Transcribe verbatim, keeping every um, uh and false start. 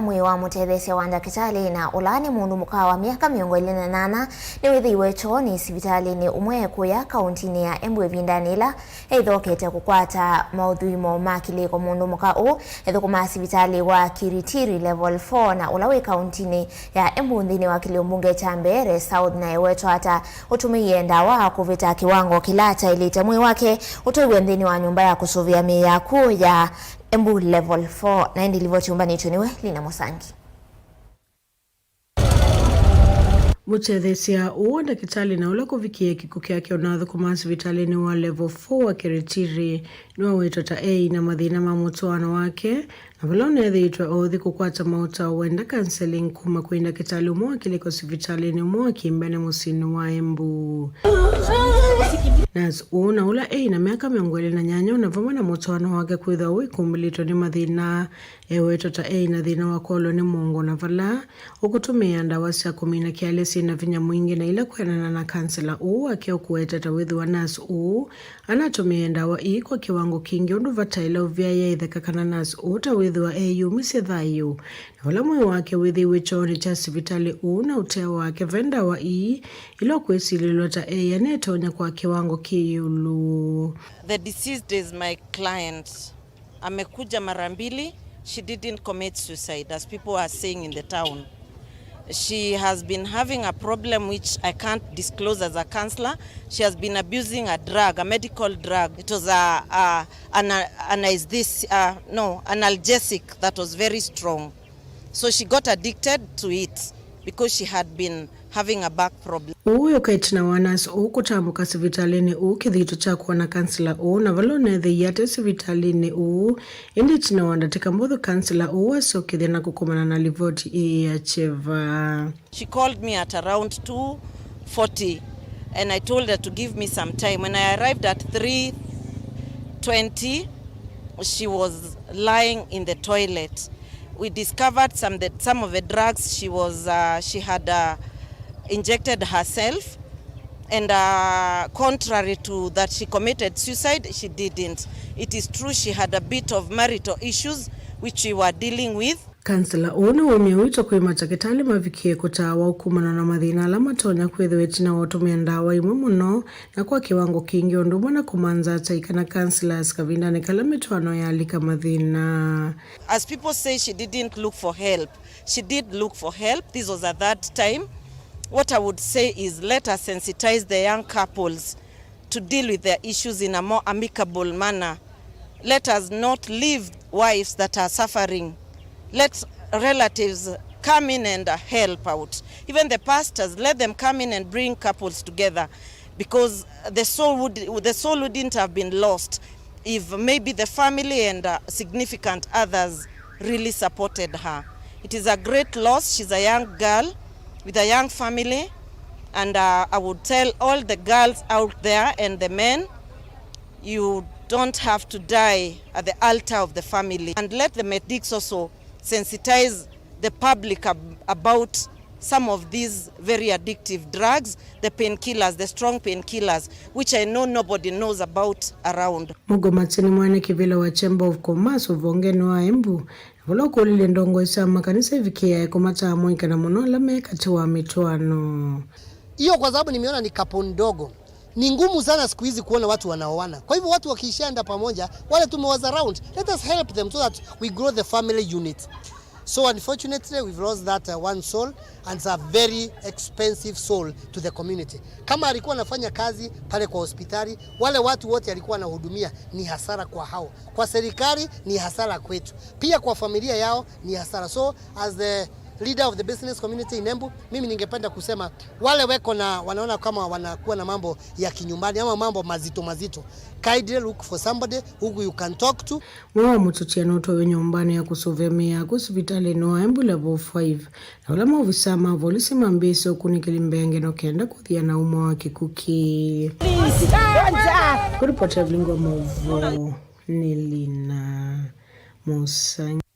Mwĩĩ wa mũtetheesya wa ndakĩtalĩ na ũla nĩ mũndũ mũka wa myaka mĩongo ĩlĩ na nana nĩwĩthĩiwe kyoonĩ sivitalĩnĩ ũmwe kũya kauntinĩ ya Embu ĩvindanĩ yĩla eithokete kũkwata maũthũimo ma kĩlĩko. Mũndũ mũka ũũ ethũkũmaa sivitalĩ wa Kiritiri Level four na ũla wĩ kauntinĩ ya Embu nthĩnĩ wa kĩlĩo mbunge kya Mbeere South, na ewetwa ata ũtũmĩie ndawa kũvĩta kĩwango kĩla kyaĩlĩte. Mwĩĩ wake ũtwaiwe nthĩnĩ wa nyũmba ya kũsũvĩa mĩĩ ya akw'ũ ya Embu Level four. Na ĩndĩ livoti yũmbanĩtw'e nĩwe Lina Mũsangi. Mũtetheesya ũũ wa ndakĩtalĩ na ũla kũvikie kĩkw'ũ kyake ũnathũkũmaa sivitalĩnĩ wa Level four wa Keretiri nĩwawetwa ta eĩ na mathĩna ma mũtwaano wake, na vala ũneethĩĩtwe ũthi kũkwata maũtao wenda counseling kuma kwĩ ndakĩtalĩ ũmwe wa kĩlĩko sivitalĩnĩ ũmwe wa kĩmbene mũsyĩnĩ wa Embu. Nurse ũũ na ũla eĩ na myaka mĩongo ĩlĩ na nyanya, na vamwe na mũtwaano wake kwĩthwa wĩkumbĩlĩtwe nĩ mathĩna, ewetwa ta eĩ na thĩna wa kwolwa nĩ mũongo, na vala ũkũtũmĩĩa ndawa sya kũmina kĩalya syĩ na vinya mwingĩ, na ila kwĩanana na kansela ũũ wake ũkũweteta wĩthĩwa nurse ũũ anatũmĩie ndawa ii kwa kĩwango kingĩ ũndũ vataĩle ũvyaĩa ĩtheka kana nurse ũũ ta wĩthĩwa eyũmĩsye thayũ, na ũla mwĩĩ wake wĩthĩiwe kyoonĩ kya sivitalĩ ũũ na ũtee wake ve ndawa ii ila ũkwĩsilĩlw'a ta eĩa nĩtonya kwa kĩwango kĩ ĩũlũ. The deceased is my client. Amekuja mara mbili. She didn't commit suicide, as people are saying in the town. She has been having a problem which I can't disclose as a counselor. She has been abusing a drug, a medical drug. It was a, a, an, an, is this, uh, no, analgesic that was very strong. So she got addicted to it because she had been having a back problem. Ũũ wĩũka ĩtina wa nurse ũũ kũtambũka sivitalĩnĩ ũũ kĩthito kya kwona kansela ũũ, na vala ũneethĩie ate sivitalĩnĩ ũũ, ĩndĩ ĩtina wa ndatĩka mbũthũ kansela ũũ asokethya na kũkomana na livoti ĩĩ ya kyeva. She called me at around two forty and I told her to give me some time. When I arrived at three twenty, she was lying in the toilet. We discovered some, the, some of the drugs she was, uh, she had, uh, injected herself, and, uh, contrary to that she committed suicide, she didn't. It is true she had a bit of marital issues which we were dealing with. Kansela ũũ nĩwaumie wito kwĩ matakĩtalĩ mavikie kũtaawa kumana na mathĩna ala matonya kwĩthĩwa ĩtina wa ũtũmĩa ndawa imwe mũno na kwa kĩwango kĩngĩ, ũndũ ũmwe na kũmanza atai kana counselors kavindanĩ kala mĩtwaano yalika mathĩna. As people say, she didn't look for help. She did look for help. This was at that time. What I would say is, let us sensitize the young couples to deal with their issues in a more amicable manner. Let us not leave wives that are suffering. Let relatives come in and, uh, help out. Even the pastors, let them come in and bring couples together, because the soul would, the soul wouldn't have been lost if maybe the family and, uh, significant others really supported her. It is a great loss. She's a young girl with a young family, and, uh, I would tell all the girls out there and the men, you don't have to die at the altar of the family. And let the medics also sensitize the public ab-, about some of these very addictive drugs, the painkillers, the strong painkillers, which I know nobody knows about around. Mugo Matini, mwene kĩvĩla wa Chamber of Commerce ũvongenĩ wa Embu, na vala ũkũlilye ndongoi sya makanisa ivikĩae kũmataa mũika na mũno ala me katĩ wa mĩtwaano. Hiyo kwa sababu nimeona ni kapo ndogo. Ni ngumu sana siku hizi kuona watu wanaoana. Kwa hivyo watu wakishaenda pamoja, wale tumewaza around, let us help them so that we grow the family unit. So unfortunately, we've lost that, uh, one soul, and it's a very expensive soul to the community. Kama alikuwa anafanya kazi pale kwa hospitali, wale watu wote alikuwa anahudumia ni hasara kwa hao. Kwa serikali ni hasara kwetu. Pia kwa familia yao ni hasara. So as the leader of the business community in Embu, mimi ningependa kusema wale weko na wanaona kama wanakuwa na mambo ya kinyumbani ama mambo mazito mazito, kindly look for somebody who you can talk to. Mwe wa mũtũtia nũtwawe nyũmbanĩ ya kũsũvĩa mĩĩ yaku sivitalĩnĩ wa Embu Level five, na ũla maovisaa ma volisi mambĩĩsye ũkunĩkĩli mbee ngewa kenda kũthĩa na ũmwe wa kĩkw'ũ kĩĩ. Kũripotera vilingi wa maũvoo nĩ Lina Mũsangi.